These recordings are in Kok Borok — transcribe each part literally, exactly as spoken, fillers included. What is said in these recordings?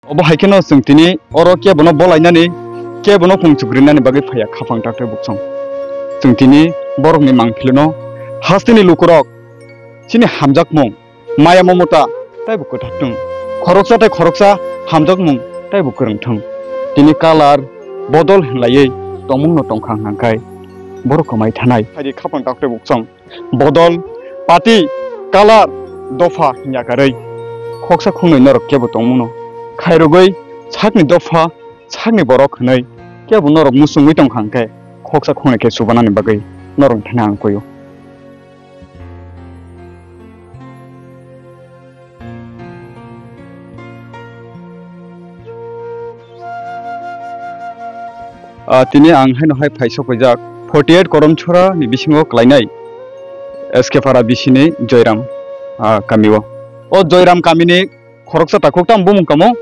Obo hai kheno chwng tini oro kebono bolainani, kebono khung chukrinani bagwi phaiya khapang takte buksong. Chwng tini borokni mangphilono hasteni lukurok chini hamjakmung, maya momota taibo kwthar thung. Khoroksa tei khoroksa hamjakmung taibo kwrwng thung. Tini kalar bodol hinlaiwi tongmungno tongkha hwnkhai borok kwmai thanai. Phaidi khapang takte buksong. Bodol, party, kalar, dopha hinya karwi khoksa khoknwi norok kebo tongmano khairogwi sakni dopha, sakni borok hwnwi kebo norok muchungwi tongkha hwnkhe khoksa khoknwi khe chubanani bagwi norok thani ang kuio. Ah, tini ang haino hai phai sok paijak forty eight Koromchora ni bisingo klainai S K Para bisini Joyram, ah, kamio. O Joyram kamini khoroksa takhuk tam bumung kamo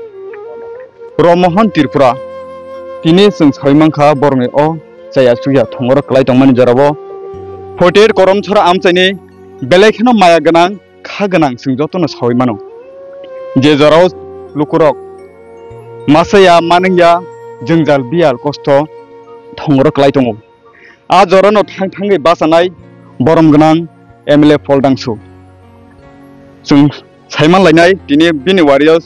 Romohon Tripura. Tini chwng sawi mankha borokni o chaya chukya thongoro klai tongmani jorabo forty eight Koromchora amchaini belai kheno maya gwnang kha gwnang chwng jotono sawi mano. Je jorao lukurok masaya, manwngya, jwngjal, biyal, kosto thongoro klai tongo. A jorano thang thangwi bachanai borom gwnang M L A Paul Dangsu. Chwng saiman lainai tini bini wario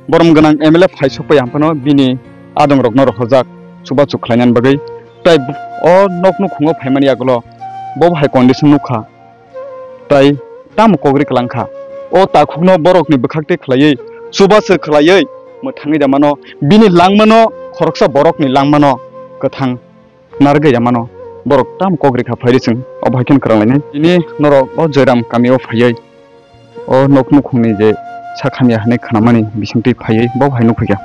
borom gwnang M L A phai sokpai hamphano bini adongrokno rohorjak chubachu khlainani bagwi. Tai o nok nukhungo phaimani yagulo bo hai condition nukha. Tai tamo kogri kwlangkha. O takhukno borokni bwkhak tei khlaiwi, chubachu khlaiwi mwthangwi da mano. Bini langmano khoroksa borokni langmano kwthang narwgwi da mano. Borok tamo kogri kha phairi chwng obo hai kheno kwrwnglainai. Tini norok o Joyram kamio phaiwi o nok nukhungni je sak hamya hwnwi khnamani bisingtwi phaiwi bo hai nukphaikha.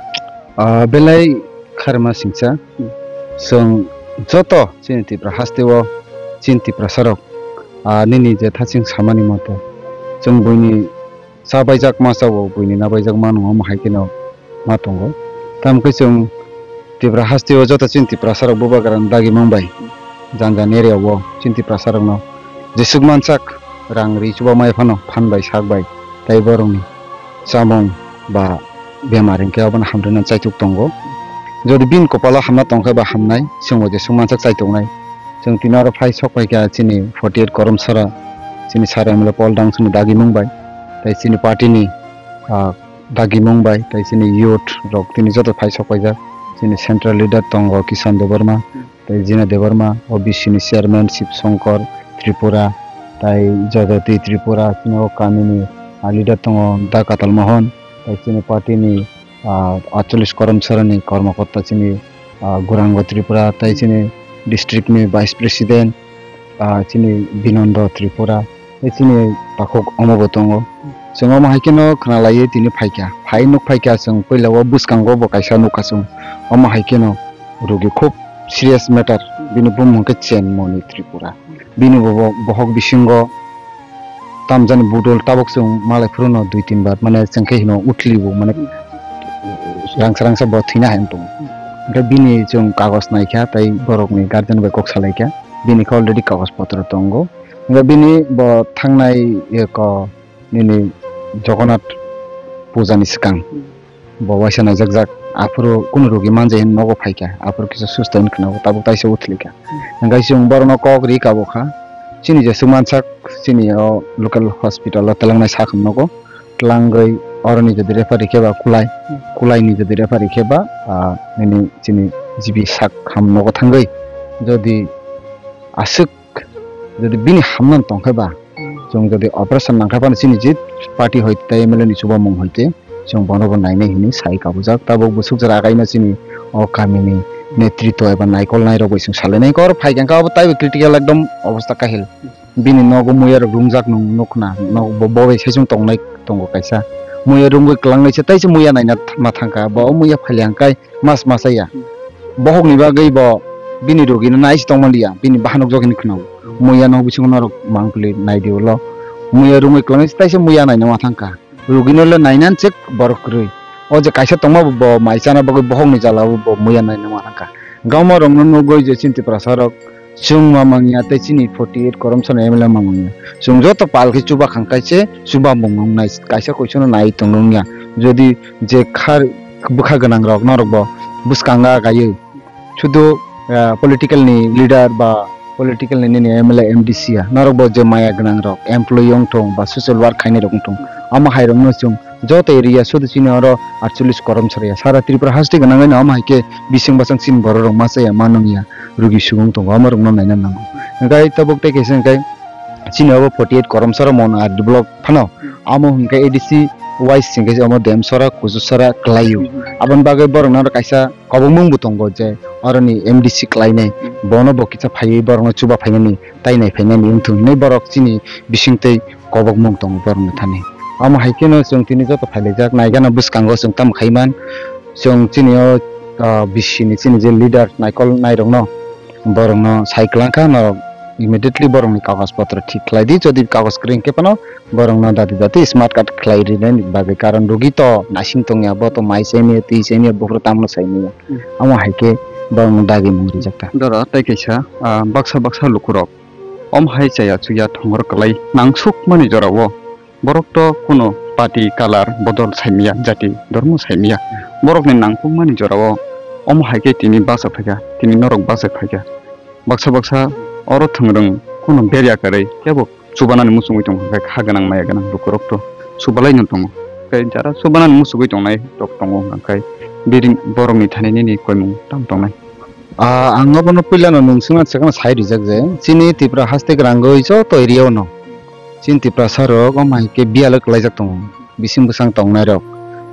Ah, belai kharma singcha. Chwng joto chini Tripura hasteo chini Tiprasarok, ah, nini je thaching samani moto chwng buini cha baijak ma chao, buini na baijak ma nwngo, omo hai kheno ma tongo. Tamo khe chwng Tripura hasteo joto chini Tiprasarok bubagrani dagimung bai jani jani area o chini Tiprasarokno jesuk mansak rang ri chuba mai phano phan bai sak bai tai borokni chamung ba bemar hinkhe obono hamrwna chaitok tongo. Jodi bini kopalo hamna tongkhe ba hamnai, chwngbo jesuk mansak chaitongnai. Chwng tini oro phai sok paikha chini forty eight Koromsora, chini Sir M L A Paul Dangsuni dagimung bai, tai chini party ni, ah, dagimung bai, tai chini youth rok tini joto phai sok paijak. Chini central leader tongo Kishan Debbarma, tai Jina Debbarma, O B C ni chairman Shiv Shankar Tripura, tai Jagati Tripura, chini o kami ni, ah, leader tongo Da Katal Mohan, tai chini party ni, ah, atchollish Koromsora ni kormokorta chini, ah, Gurango Tripura, tai chini district ni vice president, ah, chini Binondo Tripura, tai chini takhuk omo bo tongo. Chwng omo hai kheno khna laiwi tini phaikha. Phai nuk phaikha chwng puila o bwskango bo kaisa nukha chwng. Omo hai kheno rugi khub serious matter. Bini bumung khe Chenmoni Tripura. Bini bo, bo bohok bisingo tamjani budol tabuk chwng malai phuru no dui tin bar mane chwng khe hino uthli bo mane rangsa rangsa bo thwina hai wng tongo. Hwnkhe bini chwng kagoj naikha tai borokni guardian bai kok salaikha. Bini khe already kagoj potro tongo. Hwnkhe bini bo thangnai eko nini Jagannath puja ni swkang. Bo waisa naijakjak, aphuru kunu rogi manjai hwnwi nogo phaikha, aphuru kisa susto hwnwi khwnago, tabuk taisa uthlikha. Hwnkhe chwng borokno kok ri kabo kha, chini jesuk mansak, chini o local hospital o twlangnai sakham nogo, twlangwi oroni jodi refer rikhe ba kulai, kulaini jodi refer rikhe ba, ah, nini chini G B sakham nogo thangwi, jodi aswk jodi bini hamnani tongkhe ba, chwng jodi operation nangkha phano chini je party hoi tei M L A ni chubamung hoi tei chwng bono bo nainai hinwi sai kabujak. Tabuk bwswk jora againo chini o kamini netritwa eba naikolnai rok bai chwng salainai. Oro phaikha khe abo taibo critical ekdom obostha kahil. Bini nogo muya rok rumjak nwng nukna, nogo bo, bo bai saichung tongnai tongo kaisa. Muya rungwi kwlangnai se tei se muya naina th-, ma thangkha. Bo o muya phaliya hwnkhe mas masa ya. Bohokni bagwi bo bini rogino nai se tongmani ya, bini bahanok jokini khwnao. Muya no bisingo norok mangpili nai di ulo. Muya rungwi kwlangwi taisa muya naina ma thangkha. Rogino le naina chek borok kwrwi. O je kaisa tongma bo, bo mai chana bagwi bohokni jala o bo muya naina ma thangkha. Gama rokno nugwi je chini Tiprasa rok chwng ma mangya tei chini forty eight Koromsano M L A ma mangya. Chwng joto pal khe chuba khang kaise chuba mung nung nai kaisa koisono nai tong nung ya. Jodi je khar bwkha gwnang rok norok bo bwskango gaiwi. Sudu, ah, political ni leader ba political ni nini M L A, M D C ya, norok bo je maya gwnang rok, employee wng thung ba social work khainai rok wng thung, omo hai rok no chwng joto area sudu chini oro aatchollish korom sara ya. Sara Tripura haste gwnang no omo hai khe bising bwsang chini borok rok ma chaya, ma nung ya, rugi sugwi wng tongo, omo rok no naina nango. Hwnkhe tabuk tei kaisa hwnkhe chini obo forty eight korom sara mon R D block phano, amo hwnkhe A D C wise hwnkhe omo Demsora, Kuchusora kwlaio. Aboni bagwi borok no kaisa kobokmung bo tongo je oroni M D C khlainai, hmm, bono bo kisa phaiwi borokno chuba phainani, tai nai phainani wngthung hinwi borok chini bisingtwi kobokmung tongo borokni thani. Omo hai kheno chwng tini joto phailaijak, naigana bwskango chwng tamo khaiman, chwng chini o, ah, bisini chini je leader naikol nairokno, borokno sai kwlangkha, norok immediately borokni kagoj potro thik khlai di, jodi kagoj kwrwi hwnkhe phano borokno dati dati smart card khlai rinani bagwi, karon rugi to naising tongya, bo to mai chaimaya, twi chaimaya, buphuru tamno saimaya. Hmm. Omo hai khe borokno dagimung rijak ta. Doro tei kaisa, ah, baksa baksa lukurok om hai chaya chuya thongor kwlai nangsukmani jorao borok to kuno party, color bodol saimaya, jati dhormo saimaya. Borokni nangkukmani jorao omo hai khe tini bacha phaikha, tini norok bacha phaikha. Baksa baksa oro thwngrwng kuno berya kwrwi kebo chubanani muchungwi tongo, hwnkhe kha gwnang maya gwnang lukurok to chubalaino tongo. Tei jara chubanani muchungwi tongnai rok tongo, hwnkhe bini borokni thani nini koimung tamo tongnai? Ah, ang abono puilano nwng swngna swkang sai rijak je, chini Tripura haste kwrwngwi joto area-o no chini Tiprasa rok omo hai khe biyalo kwlaijak tongo. Bising bwsang tongnai rok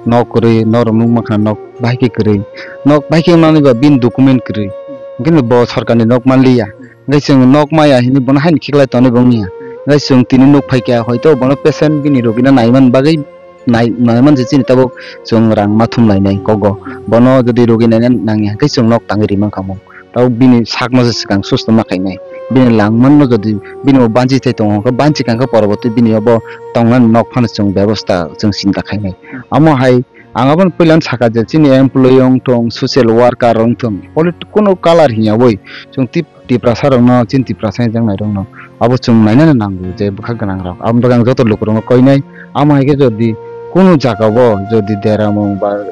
nok kwrwi, norok nukmankha nok bahai khe kwrwi, nok bahai khe manwi ba bini document kwrwi, hwnkhe bo sorkarni nok manliya. Hwnkhe chwng nok maya hinwi bono haino khiklai tonwi bo wngya. Hwnkhe chwng tini nuk phaikha, hoito bono patient bini rogino naiman bagwi nai-, naiman se chini tabuk chwng rang ma thum lainai kogo. Bono jodi rogi naina nangya hwnkhe chwng nok tangwi ri mankha mo. Tabuk bini sakno se swkang susto ma khainai. Bini langmanno jodi bini bo banchi thai tongo hwnkhe banchi kangkhe poroborti bini obo tongnani nok phano chwng bebosta chwng chinta khainai. Amo hai ang aboni puilano sakha je chini employee wng thung, social worker wng thung, polit-, kunu color hinya oi chwng tip-, Tiprasa rokno, chini Tiprasa ni jaknai rokno abo chwng nainani nango je bwkha gwnang rok. Aboni bagwi ang joto lukurokno koinai, amo hai khe jodi kunu jaga o jodi deramung ba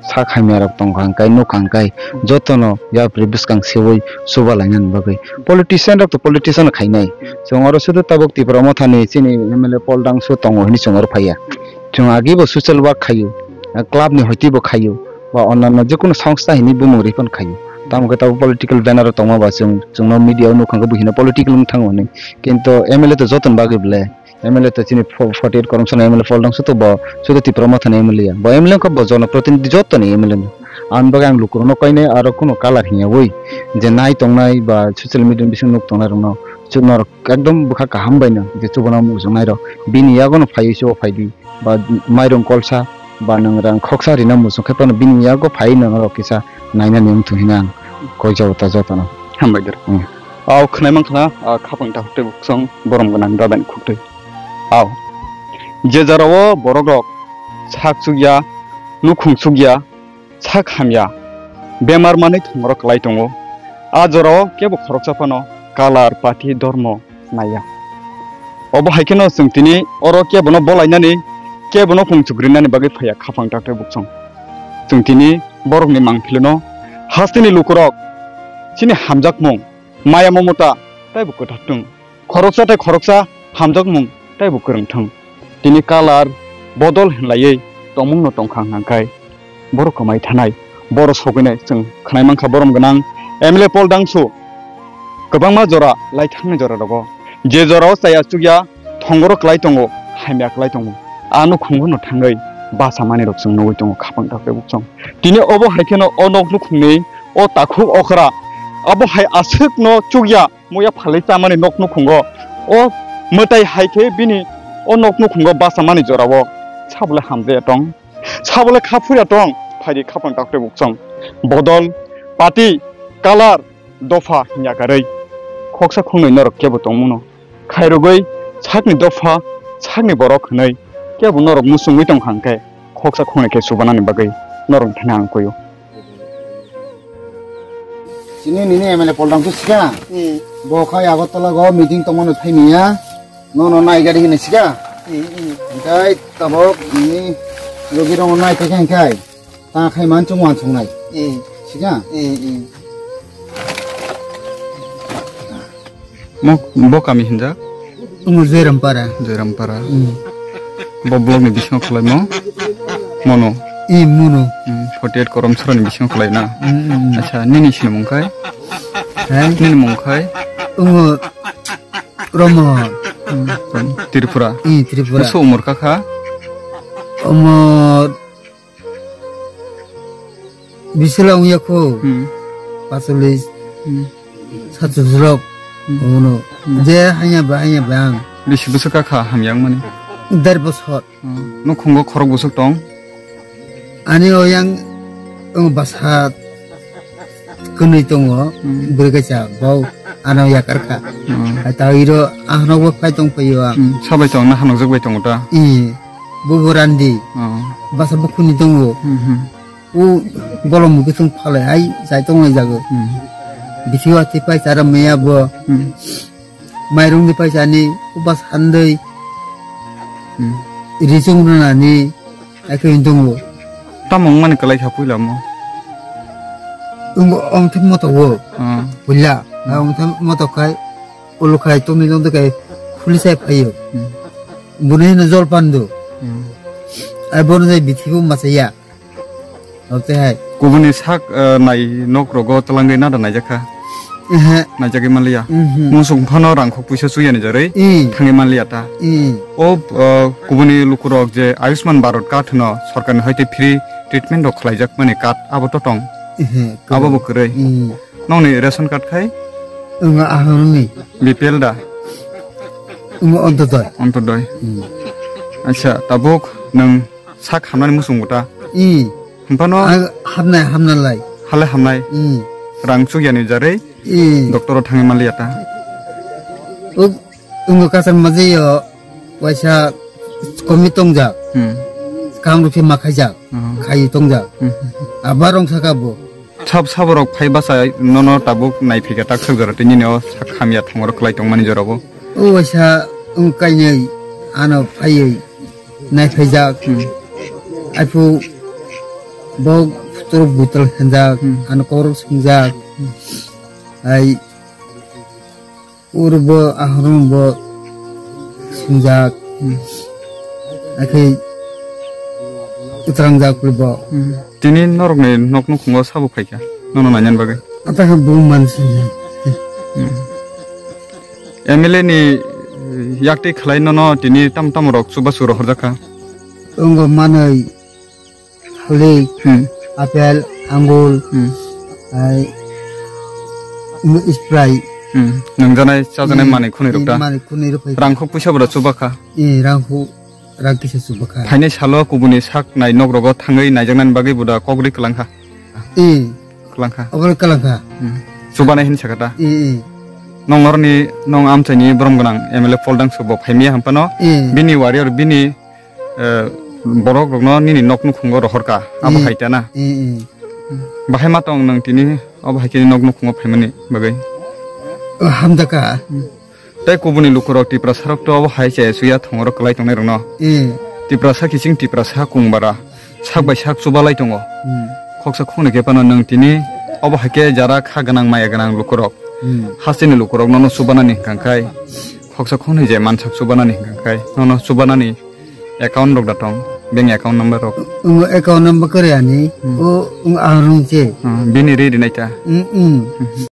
sak hamya rok tongkha hwnkhe, nukha hwnkhe, jotono yapri bwskang seui chuba lainani bagwi. Politician rok to politician khainai. Chwng oro sudu tabuk Tipra Mothani chini M L A Paul Dangsu tongo hinwi chwng oro phaiya. Chwng agi bo social work khaio, club ni hoiti bo khaio, ba onanno jekunu songstha hinwi bumung rwi phano khaio. Tamo khe tabuk political banner o tongma ba chwng, chwngno media o nukha hwnkhe bo hino political wng thango hinwi. Kintu M L A to jotoni bagwi ble. M L A to chini fo-, forty eight korom sano M L A Paul Dangsu to bo sudu Tipra Mothani M L A ya. Bo M L A wngkha bo jono protinidhi jotoni M L A no. Aboni bagwi ang lukurokno koinai aro kunu color hinya oi je nai tongnai ba social media ni bising nuk tongnai rokno chwng norok ekdom bwkha kaham bai no je chubana muchungnai rok bini yago no phaiwi se o phaidi ba mairung kolsa ba nwng rang khoksa rina muchung khe phano bini yago phaiwi no norok kisa nainani wngthung hinwi ang koi jao ta jotono. Hambai doro. Hmm. Au khwnai mankha na, ah, khapang ta huktwi buksong borom gwnang da ben khuktwi. Au. Je jora o borok rok sak chukya, nukhung chukya, sak hamya, bemar manwi thwngmorok kwlai tongo. A jora o kebo khoroksa phano color, party, dhormo naiya. Obo hai kheno chwng tini oro kebono bolainani, kebono khung chukrinani bagwi phaiya khapang ta huktwi buksong. Chwng tini borokni mangphilono hasteni lukurok chini hamjakmung, maya momota taibo kwthar thung. Khoroksa tei khoroksa hamjakmung taibo kwrwng thung. Tini color bodol hinlaiwi tongmungno tongkha hwnkhe borok kwmai thanai, borok sogwinai chwng khwnai mankha borom gwnang M L A Paul Dangsu kwbangma jora lai thangni jora rogo je jora o chaya chukya thongoro kwlai tongo, hamya kwlai tongo. A nukhungo no thangwi bachamani rok chwng nugwi tongo khapang ta huktwi buksong. Tini obo hai kheno o nok nukhungni o takhuk okra abo hai aswk no chukya muya phalwi chamani nok nukhungo o mwtai hai khe bini o nok nukhungo bachamani jorao sabole hamjaya tong, sabole kha phurya tong, phaidi khapang ta huktwi buksong. Bodol, party, color, dopha hinya karwi khoksa khongnwi norok kebo tongmungno khairogwi sakni dopha, sakni borok hwnwi kebo norok muchungwi tongkha hwnkhe khoksa khongnwi khe chubanani bagwi norokni thani ang koio. Chini nini M L A Paul Dangsu sika? Hmm. Bo khai Agartala go meeting tongmani phaimiya. Nono nai gari hini sika? Hmm, hmm. Hwnkhe tabok nini rogi rokno nai khe khe hwnkhe. Ta khai man chung wan chung nai. Eh. Siga? Eh, eh. Mo, bo kami hinjak? Omo Joyrampara. Joyrampara. Hmm. Bo block ni bisingo khwlaimo? Mono? Eh, mono. Hmm, forty eight Korom Sora ni bisingo khwlai na? Hmm, hmm, hmm. Acha, nini sinimung khai? Hai? Nini mung khai? Omo Romo. Hmm, Rom-, Tripura. Eh, Tripura. Busu umur kakha? Omo Bisila wngya kho. Hmm. Pasolis. Hmm. Satus rok. Hmm. Ono. Hmm. Je hanya ba, hanya ba ang. Bisi bwswk kakha hamya wngmani? Der bosor. Hmm. Nukhungo khorok bwswk tong? Ani oyang ang basa kwnwi tongo. Hmm. Bwrwi kaisa bau ano yakar kha. Hmm. Hai ta iro ahno bo phai tong phaio ang. Hmm. Sabai tong na hanok jok bai tongo ta? Ee. Bubo randi. Oh. Basa bukhuni tongo. Hmm, hmm. U golom bwswng phalai hai chai tonglai jago. Hmm. Bithi watwi paisa ram maya bo. Hmm. Mairung ni paisa ni u bas handai. Hmm. Ri chung rwnani ai khe tongo. Tamo wngmani kwlai kha puila mo? Wngo ong thik moto wo. Oh. Puila. Hmm. Ong thik moto khai. Ulo khai tongni tongni khai khuli sai phaio. Hmm. Buni hino jol pando. Hmm. Ai bono jai bithi bo masa ya. Ote hai. Kubuni sak, eh, nai nok rogo twlangwi nada naijakha? Ehe. Naijagwi manliya? Mhm. Musuk phano rangkhok puisa chuyani jarwi Eh. thangwi manliya ta? Eh. O, eh, kubuni lukurok je Ayushman Bharat card hwno sorkarni hoite free treatment rok khlaijak mani card abo to tong? Ehe, Abo bo kwrwi. Eh. Nokni ration card khai? Wngo ahoroni. B P L da? Wngo Antyodoi. Antyodoi. Hmm. Acha, tabuk nwng sak hamnani muchungo ta? Hmm. Himphano? Ah, hamnai, hamnalai. Hale hamnai? Hmm. Rang chukyani jarwi? Hmm. Doctor o thangwi manliya ta? Uk, wngo kasar majayo. Waisa komi tongjak. Hmm. Kam rukhe ma khaijak. Hmm. Khai tongjak. Hmm. Abar rong saka bo. Sab saborok phai basa nono tabuk nai phika tak sak jora tei nini o sak hamya thongoro kwlai tongmani jora bo. O waisa wng kainwi ano phaiwi nai phaijak. Hmm. Aiphu bo turuk butal khenjak, Hmm. ano korok swngjak. Hmm. Ai Ur bo ahorong bo singjak. Hmm. Akhe utrangjak bo. Hmm. Tini norokni nok nukhungo sabo phaikha, nono nainani bagwi? Ata khe bo mansi. Hmm. M L A ni, eh, yakti khlai nono tini tam tam rok chubachu rohorjakha? Wngo manwi Thalik, Hmm. apple, angul, Hmm. ai, ino Sprite. Hmm. Nwngjanai, chajanai Hmm. manwi khwnwi rok da? Manwi khwnwi rok phai. Rangkhok puisa bo da chuba kha? Eh, rangkhok, rang kisa chuba kha. Phainai salo kubuni sak nai nok rogo thangwi naijaknani bagwi bo da kok ri kwlang kha? Eh. Kwlang kha? Obo kwlang kha. Hmm. Chubanai hin saka ta? Eh, eh. Nong oroni, nong amchaini borom gwnang M L A Pol Dangsu bo phaimya hwnphano, Eh. bini warrior, bini eh, borok rokno nini nok nukhungo rohorka, abo Mm. hai ta na? Mm, mm. Bahai ma tong nwng tini obo hai khe nok nukhungo phaimani bagwi? O, hamjaka. Tei kubuni lukurok Tiprasa rok to obo hai chaya chuya thongoro kwlai tongnai rokno. Mm. Tiprasa kiching Tiprasa kungbara sak bai sak chubalai tongo. Mm. Khoksa khoknwi khe phano nwng tini obo hai khe jara kha gwnang maya gwnang lukurok Mm. hasteni lukurok nono chubanani hwnkha khai khoksa khoknwi je mansak chubanani hwnkha khai nono chubanani Account rok da tong, bank account number rok. Omo account number kwrwi ani. Hmm. O, omo ang rung se. Hmm, bini ri rinai ta. Hmm, hmm.